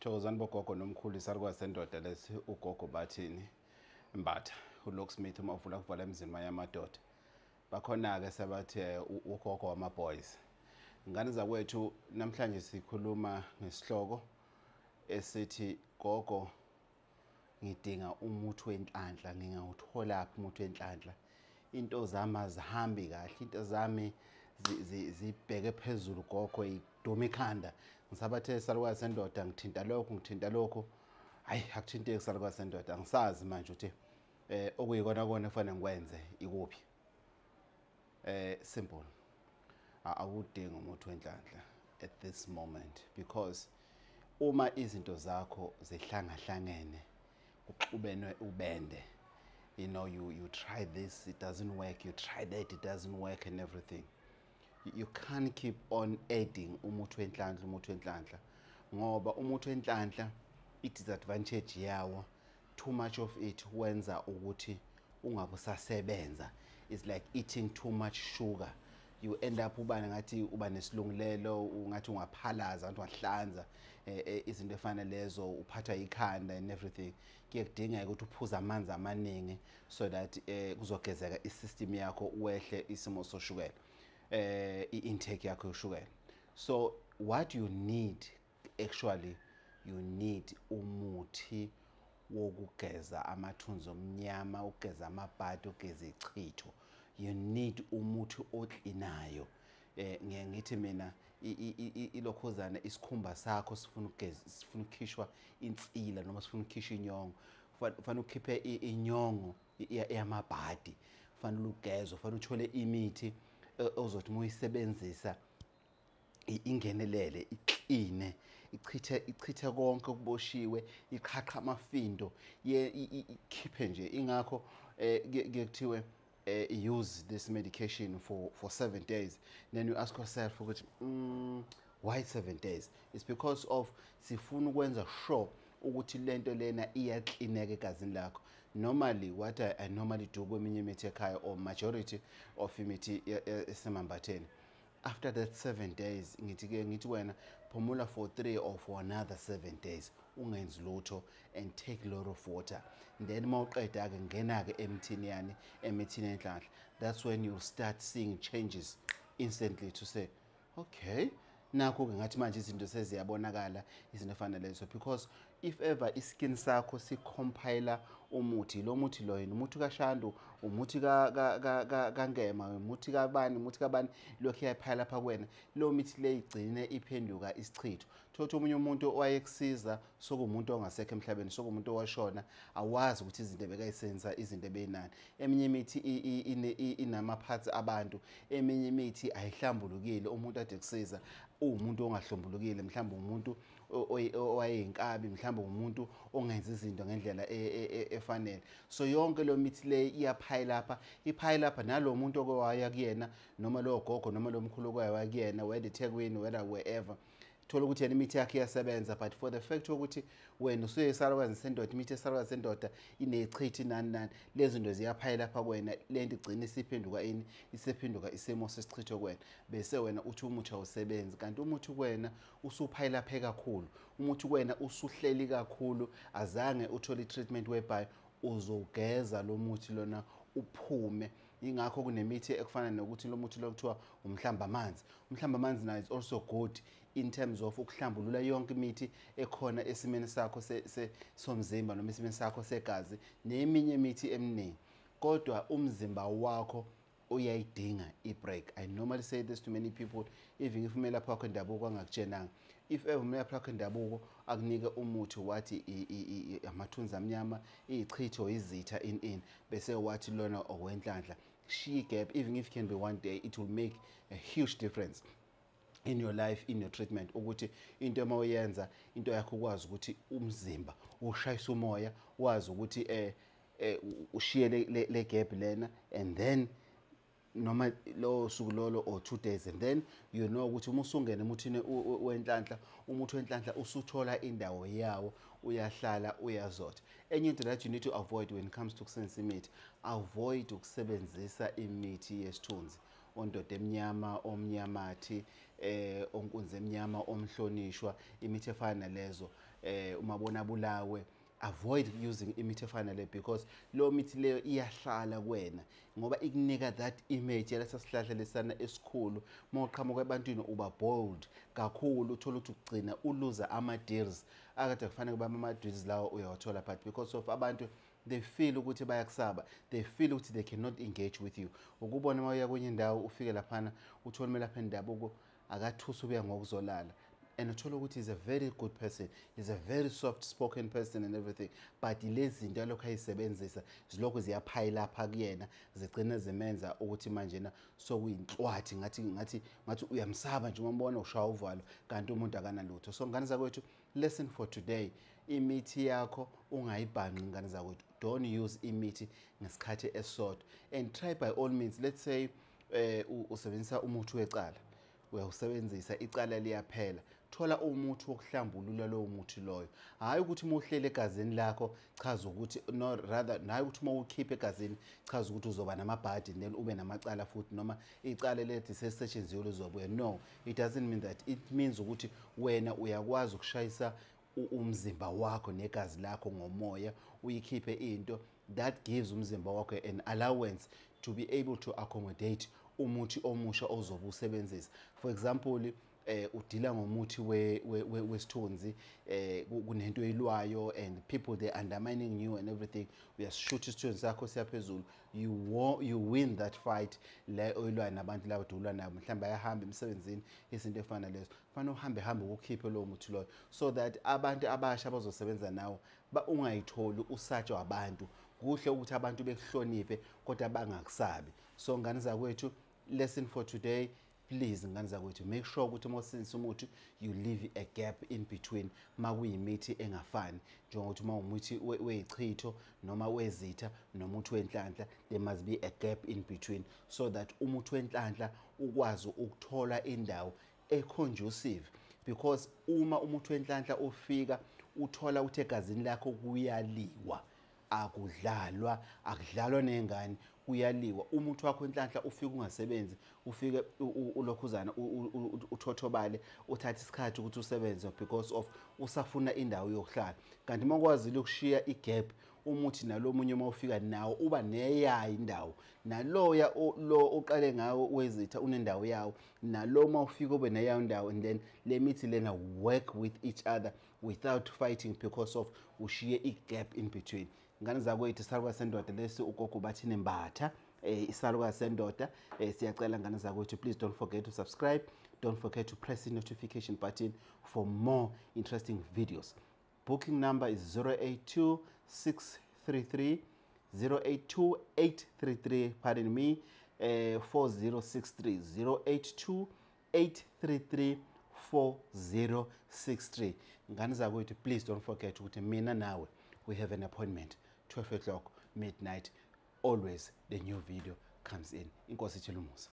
Thokozani bogogo nomkhulu, isalukazi sendoda lesi ugogo Bathini Mbatha, uLocksmith uma uvula kuvala emzini wayamadoda. Bakhona-ke sebathe ugogo wama-boys. Ngane zakwethu, namhlanje sikhuluma ngesihloko esithi gogo ngidinga umuthi wenhlanhla, ngingawutholaphi umuthi wenhlanhla? Into zami azihambi kahle, into zami zibheke phezulu gogo, iduma ikhanda. Ngisabathe salukazi sendoda, ngithinta lokhu, ngithinta lokhu, hayi akuthinteki salukazi sendoda, angisazi manje ukuthi okuyikona kona kufanele ngikwenze ikuphi. Simple, awudingi umuthi wenhlanhla at this moment, because uma izinto zakho zihlangahlangene kuxubenwe ubende, you know, you try this, it doesn't work, you try that, it doesn't work and everything. You can't keep on adding umuthi wenhlanhla, umuthi wenhlanhla, ngoba umuthi wenhlanhla i-disadvantage yawo, too much of it wenza ukuthi ungabe usasebenza. It's like eating too much sugar, you end up uba ngathi uba nesilungulelo, ungathi ungaphalaza, ngathi ungahlanza, izinto efana lezo, uphathwa ikhanda and everything. Kuye kudingeka ukuthi uphuze amanzi amaningi so that kuzogezeka i-system yakho, wehle isimo soshukela, i-intake yakho yoshukela. So what you need actually, you need umuthi wokugeza amathunzi omnyama, ukugeza amabhadi, ukugeza ichitho. You need umuthi oklinayo. Ngiye ngithi mina ilokhuzana isikhumba sakho sifuna ukugeza, sifuna ukukhishwa insila noma sifuna ukukhishwa inyongo. Kufanele ukhiphe inyongo yamabhadi, kufanele ugezwe, kufanele uthole imithi ozothi uma uyisebenzisa ingenelele, ikline, ichithe konke okuboshiwe, iqhaqha amafindo, ikhiphe nje. Ingakho kuye kuthiwe use this medication for 7 days. Then you ask yourself ukuthi why 7 days? It's because of sifuna ukwenza sure ukuthi lento lena iyaklineka egazini lakho. Normally what I normally do kweminye imithi ekhaya, or majority of imithi esemambatheni, after that 7 days ngithi ke, ngithi wena phumula for 3 or for another 7 days, ungenzi lutho and take a lot of water. Then mawuqeda ke ngena ke emthini yani, emithini enhlanhla. That's when you start seeing changes instantly, to say okay, nakho ke ngathi manje izinto seziyabonakala, izinto efana lezo. Because if ever iskin sakho sicompile umuthi, lo muthi lo yini, umuthi kaShandu, umuthi kaNgema, umuthi kabani, umuthi kabani, lokhu iyaphaya lapha kuwena, lo mithi le igcine iphenduka isichitho. Thothi omunye umuntu owayekusiza sokuwumuntu ongasekho emhlabeni, sokuwumuntu owashona, awazi ukuthi izinto ebekayisenza, izinto ebeyinani. Eminye imithi inama-parts abantu, eminye imithi ayihlambulukile. Umuntu ade kusiza uwumuntu ongahlumbulukile, mhlawumbe umuntu owayeyinkabi, mhlawumbe umuntu ongenza izinto ngendlela efanele. So yonke lo mithi le iyaphaya lapha, iphaya lapha, nalo muntu okewaya kuyena, noma lo gogo noma lo mkhulu okewaya kuyena, whether eThekwini, whether wherever, thola ukuthi yena imithi yakhe iyasebenza, but for the fact ukuthi wena usuyesalukazi sendoda, imithi yesalukazi sendoda inechithi nani nani, lezi zinto ziyaphaya lapha kuwena, lento igcina isiphenduka ini, isiphenduka isimo sesichitho kuwena, bese wena uthi umuthi awusebenzi, kanti umuthi kuwena usuphayilaphe kakhulu, umuthi kuwena usuhleli kakhulu, azange uthole i-treatment whereby uzowugeza lo muthi lona uphume. Ingakho kunemithi ekufana nokuthi lo muthi lo kuthiwa umhlamba amanzi. Umhlamba amanzi nayo is also good in terms of ukuhlambulula yonke imithi ekhona esimeni sakho somzimba noma esimeni sakho segazi neminye imithi eminingi. Kodwa umzimba wakho uyayidinga i-break. I normally say this to many people, even if umelaphi wakho endabuko angakutshenanga. If ever umelaphi wakho endabuko akunike umuthi wathi amathunzi amnyama, ichitho, izitha in bese wathi lona owenhlanhla, shiya gap, even if it can be one day, it will make a huge difference in your life, in your treatment. Ukuthi into uma uyenza into yakho ukwazi ukuthi umzimba ushayisa umoya, wazi ukuthi ushiye le gap lena, and then noma lo suku lolo or 2 days, and then you know ukuthi uma usungena emuthini wenhlanhla, umuthi wenhlanhla usuthola indawo yawo, uyahlala, uyazotha. Enye into that you need to avoid when it comes to ukusebenzisa imithi, avoid ukusebenzisa imithi yesithunzi. ondoda emnyama, omnyamathi, onkunzi emnyama, omhlonishwa, imithi efana nalezo, umabona bulawe. Avoid using imithi efana le, because lo mithi leyo iyahlala kuwena ngoba ikunika that image yalesa sihlahla lesana esikhulu. Uma uqhamuka ebantwini uba bold kakhulu, uthola ukuthi ugcina uluza ama-deals akade kufanele kube ama-deals lawo uyawathola, but because of abantu they feel ukuthi bayakusaba, they feel ukuthi they cannot engage with you. Ukubona uma uya kwenye indawo ufike laphana uthole umelaphi endabuko akathusa ubuya ngokuzolala, and uthola ukuthi is a very good person, is a very soft spoken person and everything, but lezi zinto alokhu ayisebenzisa zilokhu ziyaphayila lapha kuyena, zigcina zimenza ukuthi manjena sokuyinhlwathi, ngathi uyamsaba nje uma umbona ushaya uvalo, kanti umuntu akanalutho. So ngane zakwethu, lesson for today, imithi yakho ungayibhanqi ngane zakwethu. Don't use imithi ngesikhathi esisodwa, and try by all means. Let's say usebenzisa umuthi wecala, uyawusebenzisa icala liyaphela, thola umuthi wokuhlambulula lowo muthi loyo. Hhayi ukuthi uma uhlele egazini lakho chaza ukuthi no, rather nayi ukuthi uma ukhipha egazini chaza ukuthi uzoba namabhadi then ube namacala futhi, noma icala lethi sesetshenziwe lizobuya. No, it doesn't mean that. It means ukuthi wena uyakwazi ukushayisa umzimba wakho negazi lakho ngomoya, uyikhiphe into that gives umzimba wakho an allowance to be able to accommodate umuthi omusha ozobe usebenzisa. For example, udila ngomuthi wesithunzi, kunento oyilwayo and people they undermining you and everything, uyasishutha isithunzi sakho siyaphezulu, you win that fight le oyilwayo nabantu labo odulwa nabo, mhlawumbe bayahamba emsebenzini, izinto efana lezo. Kufanele uhambe hambe ukukhiphe lowo muthi loyo so that abantu abasha abazosebenza nawo ungayitholi usatshwa abantu. Kuhle ukuthi abantu bekuhloniphe kodwa bangakusabi. So ngane zakwethu, lesson for today, please ngane zakwethu, make sure ukuthi uma usebenzisa umuthi you leave a gap in between. Makuyimithi engafani, njengokuthi uma umuthi weyichitho noma wezitha nomuthi wenhlanhla, there must be a gap in between so that umuthi wenhlanhla ukwazi ukuthola indawo e-conducive, because uma umuthi wenhlanhla ufika uthola ukuthi egazini lakho kuyaliwa, akudlalwa, akudlalwa nengane, kuyaliwa. Umuthi wakho enhlanhla ufike ungasebenzi, ufike ulokhuzana uthothobale, uthathe isikhathi ukuthi usebenze because of usafuna indawo yokuhlala. Kanti uma ukwazile ukushiya igap, umuthi nalomunye uma ufika nawo uba neyayo indawo, naloya lo oqale ngawo wezitha unendawo yawo, nalo uma ufika ube neyayo indawo, and then le mithi lena work with each other without fighting because of ushiye igap in between. Ngane zakwethu, isalukazi sendoda lesi ugogo bathini Mbatha, isalukazi sendoda. Siyacela ngane zakwethu, please don't forget to subscribe, don't forget to press the notification button for more interesting videos. Booking number is 082 633 082 833, pardon me, 4063, 082 833 4063. Ngane zakwethu, please don't forget ukuthi mina nawe we have an appointment 12 o'clock midnight. Always the new video comes in. Inkosi ithele umusa.